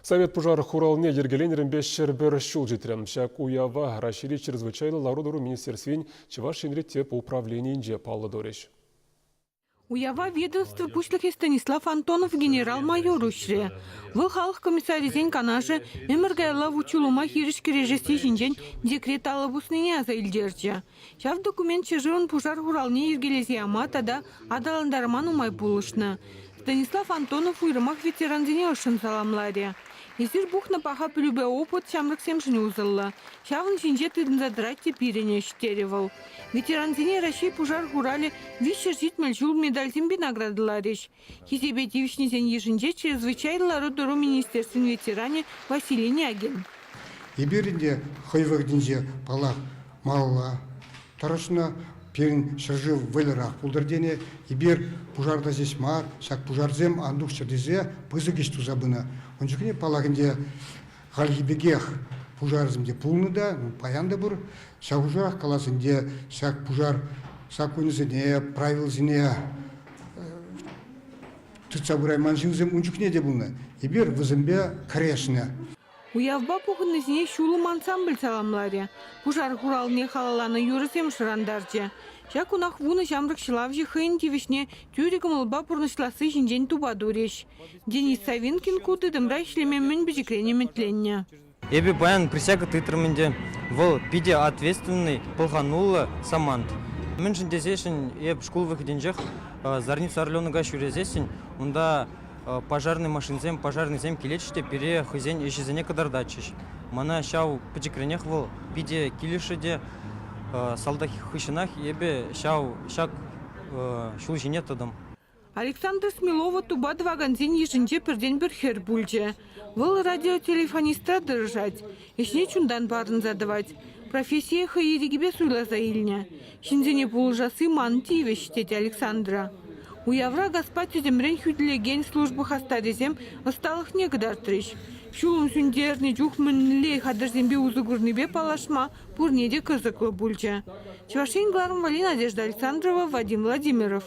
Совет пушар хуралне йӗркеленӗренпе 101 ҫул ҫитрӗ. Ҫак уява Раҫҫейри Чрезвычайлӑ лару-тӑру министерствин Чӑваш Енри тӗп управленийӗнче паллӑ турӗҫ. Уява ведомство пуҫлӑхӗ Станислав Антонов генерал-майор уҫрӗ. Вӑл халӑх комиссарӗсен канашӗ ӗмӗр каялла вут-ҫулӑма хирӗҫ кӗрешесси ҫинчен декрет алӑ пуснине аса илтерчӗ. Ҫав документ ҫӗршывӑн пушар хуралне йӗркелесе яма тата аталантарма нумай пулӑшнӑ. Станислав Антонов уйрӑмах ветерансене ӑшшӑн саламларӗ. Эсир пухнӑ паха пӗлӳпе опыт ҫамрӑксемшӗн усӑллӑ. Ҫавӑн ҫинче тытӑнса тӑрать те пирӗн ӗҫ, терӗ вӑл. Ветерансене Раҫҫей пушар хуралӗ 370 ҫул медальсемпе наградӑларӗҫ. Хисепе тивӗҫнисен йышӗнче Чрезвычайлӑ лару-тӑру министерствин ветеранӗ Василий Нягин. Эпир ӗнтӗ хӑй вӑхӑтӗнче, паллах, малалла тӑрӑшнӑ. Пирӗн ҫӗршыв вӑйлӑрах пултӑр тенӗ. Эпир пушарта ҫеҫ мар, ҫак пушарсем ан тухчӑр тесе пысӑк ӗҫ туса пынӑ. Ун чухне, паллах ӗнтӗ, хальхи пекех пушарсем те пулнӑ та, паян та пур. Ҫав хушӑрах калас ӗнтӗ, ҫак пушар саккунӗсене, правилӑсене тытса пырайман ҫынсем ун чухне те пулнӑ. Эпир вӗсемпе кӗрешнӗ. Уявпа пухӑннисене ҫулӑм ансамбль саламларӗ. Пушар хуралне халалланӑ юрӑсем шӑрантарчӗ. Ҫак кунах вунӑ ҫамрӑк ҫӑлавҫӑ хӑйӗн тивӗҫне тӳрӗ кӑмӑлпа пурнӑҫласси ҫинчен тупа турӗҫ. Денис Савинкин ку тытӑмра ӗҫлеме мӗн пӗчӗкрен ӗмӗтленнӗ. Эпӗ паян присяга тытрӑм ӗнтӗ. Вӑл питӗ ответственный, пӑлхануллӑ самант. Мӗншӗн тесессӗн эп шкул вӑхӑтӗнчех Зарница Орленока ҫӳресессӗн унта пожарный машинсем, пожарныйсем килетчӗҫ те пире хӑйсен ӗҫӗсене кӑтартатчӗҫ. Мана ҫав пӗчӗкренех вӑл питӗ килӗшрӗ те салтак хыҫҫӑнах эпӗ ҫав ҫак ҫул ҫине тӑтӑм. Александра Смелова тупа тӑвакансен йышӗнче пӗртен-пӗр хӗр пулчӗ. Вӑл радиотелефонистра тӑрӑшать, ӗҫне чунтан парӑнса тӑвать. Профессие хӑй ирӗкӗпе суйласа илнӗ. Ҫынсене пулӑшасси ман тивӗҫ, тет Александра. Уявра газпа тӗтӗмрен хӳтӗлекен служба хастарӗсем ӑсталӑхне кӑтартрӗҫ. Ҫулӑм сӳнтернӗ чух мӗнле хатӗрсемпе усӑ курнипе паллашма пурне те кӑсӑклӑ пулчӗ. Чӑваш Ен кӑларӑм валли Надежда Александрова, Вадим Владимиров.